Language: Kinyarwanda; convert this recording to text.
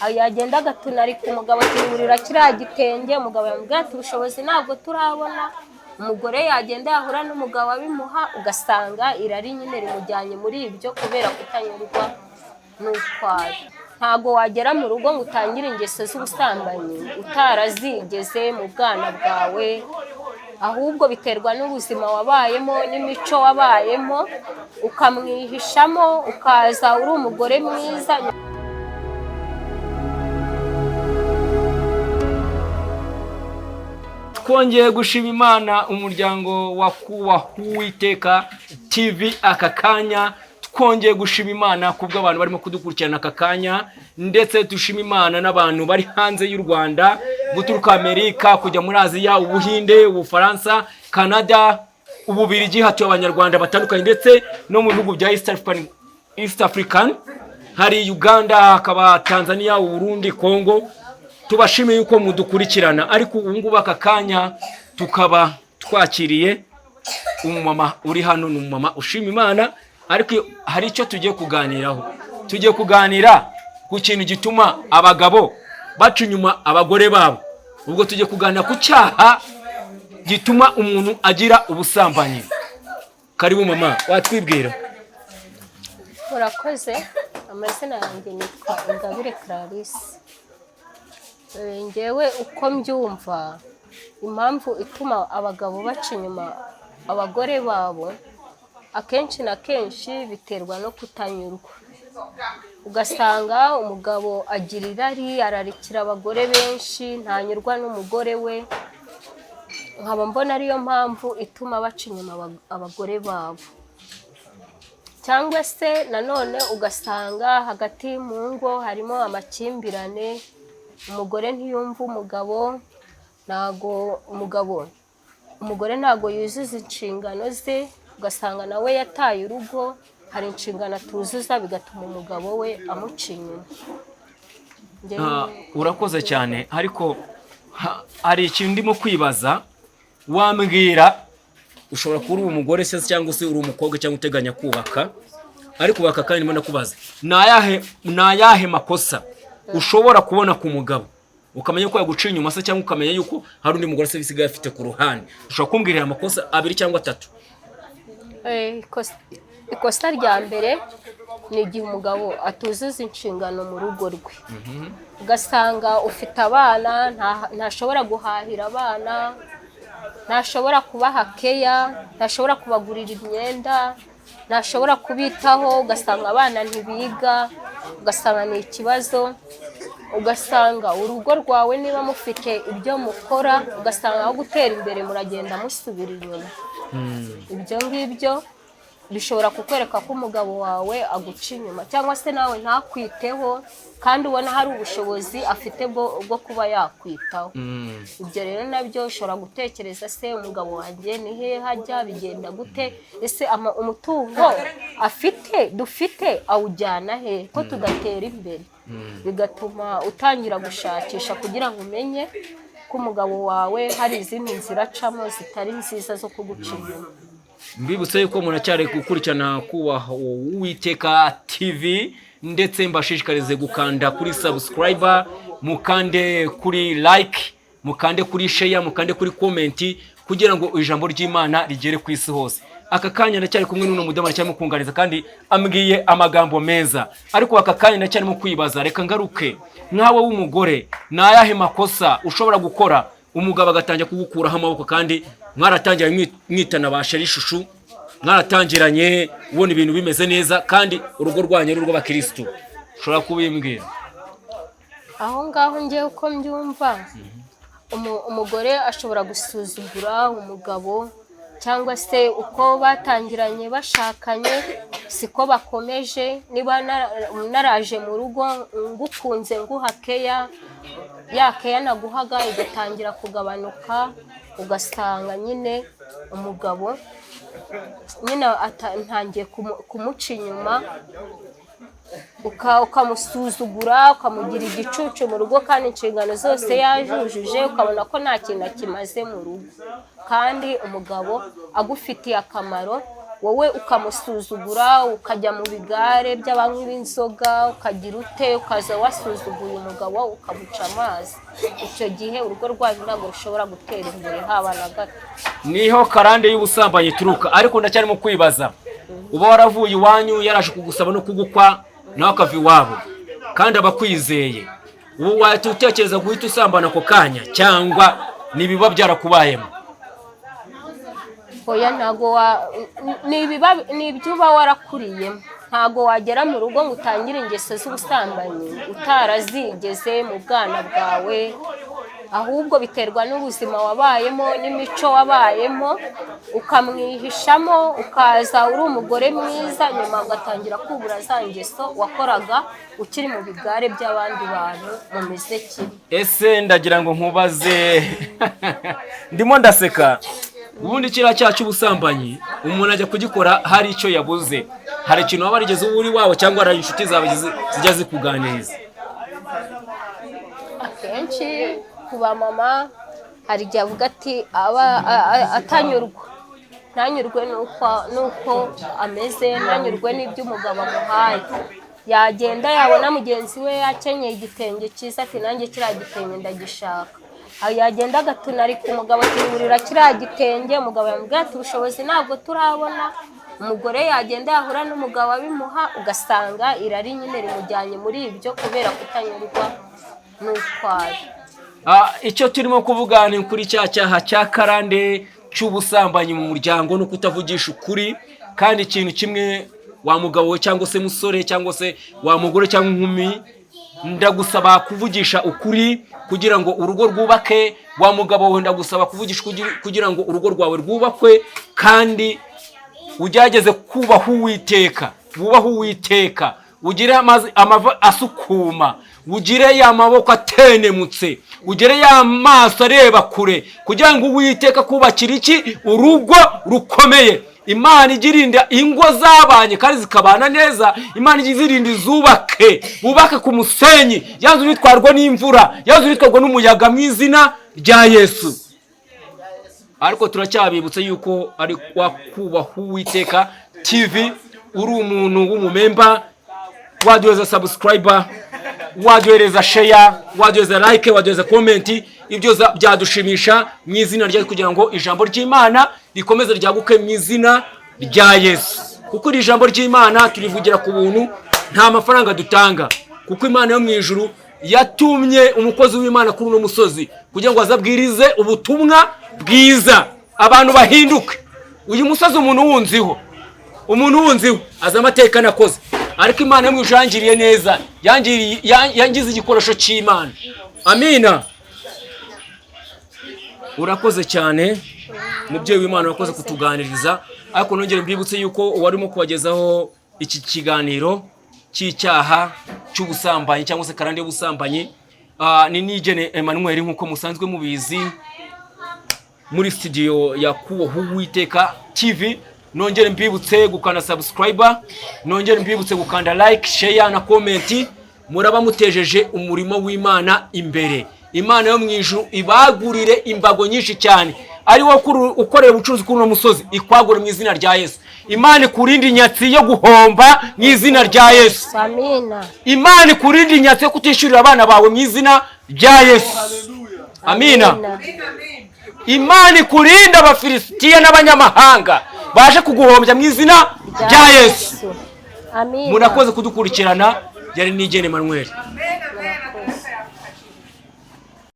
Yagenda agatunarika umugabo ati: "Ngurira kiriya gitenge." Umugabo yamubwira ati: "Ubushobozi ntabwo turabona." Umugore yagenda yahura n'umugabo abimuha, ugasanga irari nyine rimujyanye muri ibyo kubera kutanyurwa n'utwaye. Ntabwo wagera mu rugo ngo utangire ingeso z'ubusambanyi utarazigeze mu bwana bwawe, ahubwo biterwa n'ubuzima wabayemo n'imico wabayemo, ukamwihishamo, ukaza uri umugore mwiza. Twongeye gushima Imana, umuryango wa Kubaha Uwiteka TV. Aka kanya twongeye gushima Imana kubw'abantu barimo kudukurikirana aka kanya, ndetse dushima Imana n'abantu bari hanze y'u Rwanda, guturuka Amerika kujya muri Aziya, Ubuhinde, Ubufaransa, Canada, Ububirigi, hatuye Abanyarwanda batandukanye, ndetse no mu bihugu bya East African, hari Uganda, hakaba Tanzania, Uburundi, Congo. Tubashimiye yuko mudukurikirana. Ariko ubu ngubu aka kanya tukaba twakiriye umumama uri hano. Ni umumama ushima Imana, ariko hari icyo tugiye kuganiraho. Tugiye kuganira ku kintu gituma abagabo baca inyuma abagore babo. Ubwo tugiye kuganira ku cyaha gituma umuntu agira ubusambanyi. Karibu mama, watwibwira? Murakoze. Amazina yanjye nitwa Ingabire Clarisse. Njyewe uko mbyumva, impamvu ituma abagabo baca inyuma abagore babo, akenshi na kenshi biterwa no kutanyurwa. Ugasanga umugabo agira irari, ararikira abagore benshi, ntanyurwa n'umugore we. Nkaba mbona ariyo mpamvu ituma baca inyuma abagore babo. Cyangwa se nanone ugasanga hagati mu ngo harimo amakimbirane, umugore ntiyumva umugabo, ntago umugabo, umugore ntago yuzuza inshingano ze, ugasanga nawe yataye urugo, hari inshingano atuzuza, bigatuma umugabo we amuca inyuma. Ah, urakoze cyane. Ariko hari ikintu ndimo kwibaza. Wambwira, ushobora kuba uri umugore se, cyangwa se uri umukobwa, cyangwa uteganya kubaka, ariko ubaka, kandi ndimo ndakubaza: ni ayahe makosa ushobora kubona ku mugabo ukamenya ko yaguciye inyuma se, cyangwa ukamenya yuko hari undi mugore se bisigaye afite ku ruhande? Ushobora kumbwirira amakosa abiri cyangwa atatu? Ikosa rya mbere ni igihe umugabo atuzuza inshingano mu rugo rwe, ugasanga ufite abana, ntashobora guhahira abana, ntashobora kubaha keya, ntashobora kubagurira imyenda, ntashobora kubitaho, ugasanga abana ntibiga, ugasanga ni ikibazo. Ugasanga urugo rwawe, niba mufite ibyo mukora, ugasanga aho gutera imbere muragenda musubira inyuma. Ibyo ngibyo bishobora kukwereka ko umugabo wawe aguca inyuma, cyangwa se nawe ntakwiteho kandi ubona hari ubushobozi afite bwo kuba yakwitaho. Ibyo rero nabyo ushobora gutekereza: se umugabo wanjye ni hehe ajya, bigenda gute? Ese umutungo afite, dufite, awujyana he ko tudatera imbere? Bigatuma utangira gushakisha kugira ngo umenye ko umugabo wawe hari izindi nzira acamo zitari nziza zo kuguca inyuma. Mbibutse yuko muracyari gukurikirana Kubaha Uwiteka TV, ndetse mbashishikarize gukanda kuri subscribe, mukande kuri like, mukande kuri share, mukande kuri comment, kugira ngo ijambo ry'Imana rigere ku isi hose. Aka kanya ndacyari kumwe n'uno mudamu, aracyarimo kunganiza kandi ambwiye amagambo meza. Ariko aka kanya ndacyarimo kwibaza. Reka ngaruke nkawe w'umugore: ni ayahe makosa ushobora gukora umugabo agatangira kugukuraho amaboko, kandi mwaratangiranye mwitana ba chéri, chouchou, mwaratangiranye ubona ibintu bimeze neza, kandi urugo rwanyu ari urw'abakirisitu? Ushobora kubimbwira? Aho ngaho ngewe uko mbyumva, umugore ashobora gusuzugura umugabo, cyangwa se uko batangiranye bashakanye siko bakomeje. Niba naraje mu rugo ngukunze, nguha keya, ya keya naguhaga igatangira kugabanuka, ugasanga nyine umugabo nyine ntangiye kumuca inyuma, ukamusuzugura, ukamugira igicucu mu rugo, kandi inshingano zose yajujuje, ukabona ko nta kintu akimaze mu rugo, kandi umugabo agufitiye akamaro. Wowe ukamusuzugura, ukajya mu bigare by'abanywi b'inzoga, ukagira ute, ukaza wasuzuguye umugabo, ukamuca amazi. Icyo gihe urugo rwanyu ntabwo rushobora gutera imbere haba na gato. Niho karande y'ubusambanyi ituruka. Ariko ndacyarimo kwibaza, uba waravuye iwanyu, yaraje kugusaba no kugukwa, nawe akava iwabo kandi aba akwizeye, ubu wahita utekereza guhita usambana ako kanya, cyangwa n'ibiba byarakubayemo? Oya, ntabwo wa ni ibiba, ni ibyo uba warakuriyemo. Ntabwo wagera mu rugo ngo utangire ingeso z'ubusambanyi utarazigeze mu bwana bwawe. Ahubwo biterwa n'ubuzima wabayemo n'imico wabayemo, ukamwihishamo, ukaza uri umugore mwiza, nyuma ugatangira kubura za ngeso wakoraga ukiri mu bigare by'abandi bantu mumeze kimwe. Ese ndagira ngo nkubaze, ndimo ndaseka, ubundi kiriya cyaha cy'ubusambanyi umuntu ajya kugikora hari icyo yabuze, hari ikintu waba warigeze uba uri iwabo, cyangwa hari inshuti zawe zijya zikuganiriza? Akenshi ku bamama hari igihe avuga ati aba atanyurwa, ntanyurwe n'uko ameze, ntanyurwe n'ibyo umugabo amuhaye. Yagenda yabona mugenzi we yakenyeye igitenge cyiza, ati: "Nanjye kiriya gitenge ndagishaka." Aho yagenda agatunarika umugabo ati: "Ngurira kiriya gitenge." Umugabo yamubwira ati: "Ubushobozi ntabwo turabona." Umugore yagenda yahura n'umugabo abimuha, ugasanga irari nyine rimujyanye muri ibyo kubera kutanyurwa n'uko ari. Icyo turimo kuvuga ni kuri cya cyaha cya karande cy'ubusambanyi mu muryango no kutavugisha ukuri. Kandi ikintu kimwe, wa mugabo we cyangwa se musore cyangwa se wa mugore cyangwa inkumi, ndagusaba kuvugisha ukuri kugira ngo urugo rwubake. Wa mugabo we, ndagusaba kuvugisha kugira ngo urugo rwawe rwubakwe, kandi ugerageze kubaha Uwiteka, wubahe Uwiteka, ugire amazi amava asukuma, ugire ya maboko atenemutse, ugire ya maso areba kure, kugira ngo Uwiteka kubakira iki urugo rukomeye. Imana ijya irinda ingo zabanye kandi zikabana neza. Imana ijya izirinda, izubake, bubake ku musenyi, ya nzu nitwarwa n'imvura, ya nzu nitwarwa n'umuyaga, mu izina rya Yesu. Ariko turacyabibutsa yuko ari wakubaha Uwiteka TV. Uri umuntu w'umumember, waduhereza subscribe, waduhereza share, waduhereza like, waduhereza comment, ibyo byadushimisha mu izina rya kugira ngo ijambo ry'Imana rikomeze ryaguke mu izina rya Yesu. Kuko iri jambo ry'Imana turivugira ku buntu, nta mafaranga dutanga, kuko Imana yo mu ijuru yatumye umukozi w'Imana kuri uno musozi kugira ngo azabwirize ubutumwa bwiza, abantu bahinduke. Uyu musozi umuntu wunziho, umuntu wunziho azi amateka nakoze, ariko Imana yo mu ijuru yangiriye neza, yangize igikoresho cy'Imana. Amina. Urakoze cyane, mubyeyi w'Imana, urakoze kutuganiriza. Ariko nongere mbibutse yuko uwarimo kubagezaho iki kiganiro cy'icyaha cy'ubusambanyi cyangwa se karande y'ubusambanyi ni Nigene Emmanuel, nk'uko musanzwe mubizi, muri studio ya Kubaha Uwiteka TV. Nongere mbibutse gukanda subscribe, nongere mbibutse gukanda like, share na comment. Muraba mutejeje umurimo w'Imana imbere. Imana yo mu ijuru ibagurire imbago nyinshi cyane. Ari wowe ukorera ubucuruzi kuri uno musozi, ikwagure mu izina rya Yesu. Imana ikurinde inyatsi yo guhomba mu izina rya Yesu. Amina. Imana ikurinde inyatsi yo kutishyurira abana bawe mu izina rya Yesu. Amina. Imana ikurinde Abafilisitiya n'abanyamahanga baje kuguhombya mu izina rya Yesu. Amina. Murakoze kudukurikirana. Yari Nigene Emmanuel.